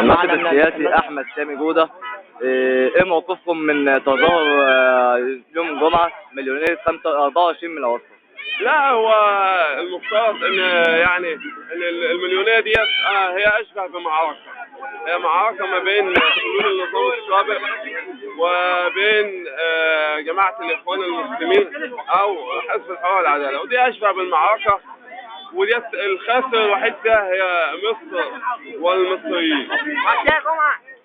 الناقد السياسي احمد سامي جوده، ايه موقفكم من تظاهر يوم الجمعة مليونيه 24 من اغسطس؟ لا، هو المفترض ان يعني ان المليونيه ديت هي اشبه بمعركه، هي معركة ما بين حلول النظام السابق وبين جماعة الاخوان المسلمين او حزب الحرية والعدالة، ودي اشبه بالمعركة، وديت الخاسر الوحيد فيها هي مصر والمصريين.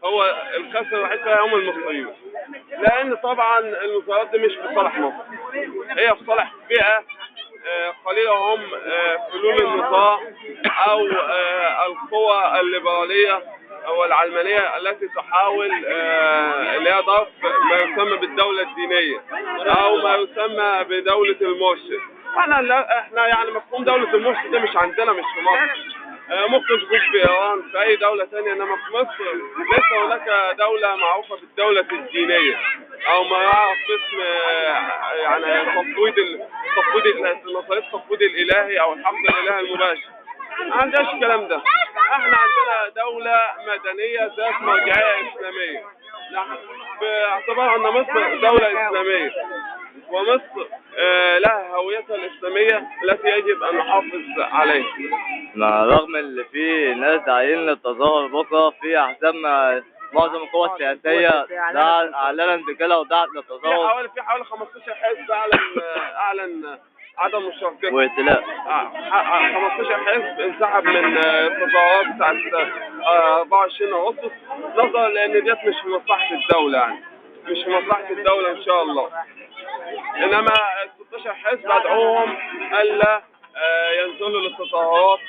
هو الخاسر الوحيد فيها هم المصريين، لان طبعا المظاهرات دي مش في صالح مصر، هي في صالح فئة قليلة هم فلول النظام أو القوى الليبرالية أو العلمانية التي تحاول اللي هي ضرب ما يسمى بالدولة الدينية أو ما يسمى بدولة المرشد. احنا لا، احنا يعني مفهوم دولة المرشد ده مش عندنا، مش في مصر، ممكن تكون في إيران، في أي دولة ثانية، إنما في مصر ليس هناك دولة معروفة بالدولة الدينية أو ما يعرف باسم يعني تفويض نظرية التفويض الإلهي أو الحق الإلهي المباشر. ما عندناش الكلام ده، احنا عندنا دولة مدنية ذات مرجعية إسلامية، نحن باعتبار أن مصر دولة إسلامية، ومصر لها هويتها الإسلامية التي يجب أن نحافظ عليها. مع رغم اللي في ناس داعيين للتظاهر بكره في احزاب، معظم القوى السياسية اعلنت بكده ودعت في للتظاهر. حوالي 15 حزب اعلن عدم مشاركته وائتلاف. 15 حزب انسحب من التظاهرات بتاعت 24 اغسطس، نظرا لان ديت مش في مصلحة الدولة، يعني مش في مصلحة الدولة ان شاء الله. انما ال 16 حزب ادعوهم الا ينزلوا للتظاهرات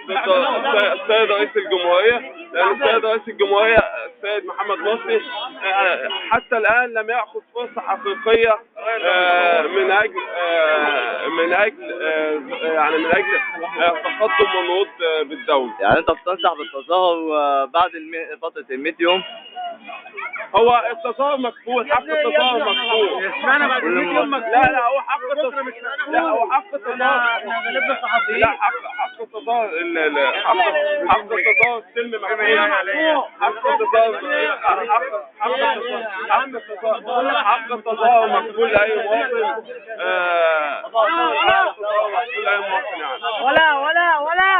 ضد السيد رئيس الجمهورية، لأن السيد رئيس الجمهورية السيد محمد مرسي حتى الآن لم يأخذ فرصة حقيقية من أجل يعني من أجل التقدم والنهوض بالدولة. يعني انت بتنصح بالتظاهر بعد فترة ال 100 يوم؟ هو التظاهر مكفول، حق التظاهر مكفول. اشمعنى بعد ال 100 يوم؟ لا لا، هو حق التظاهر، لا هو حق التظاهر. احنا غالبنا صحفيين. لا، حق التظاهر حق التظاهر السلمي مكفول. حق التظاهر حق حق التظاهر حق التظاهر مكفول لاي مواطن، حق التظاهر مكفول لاي مواطن يعني. ولا ولا ولا.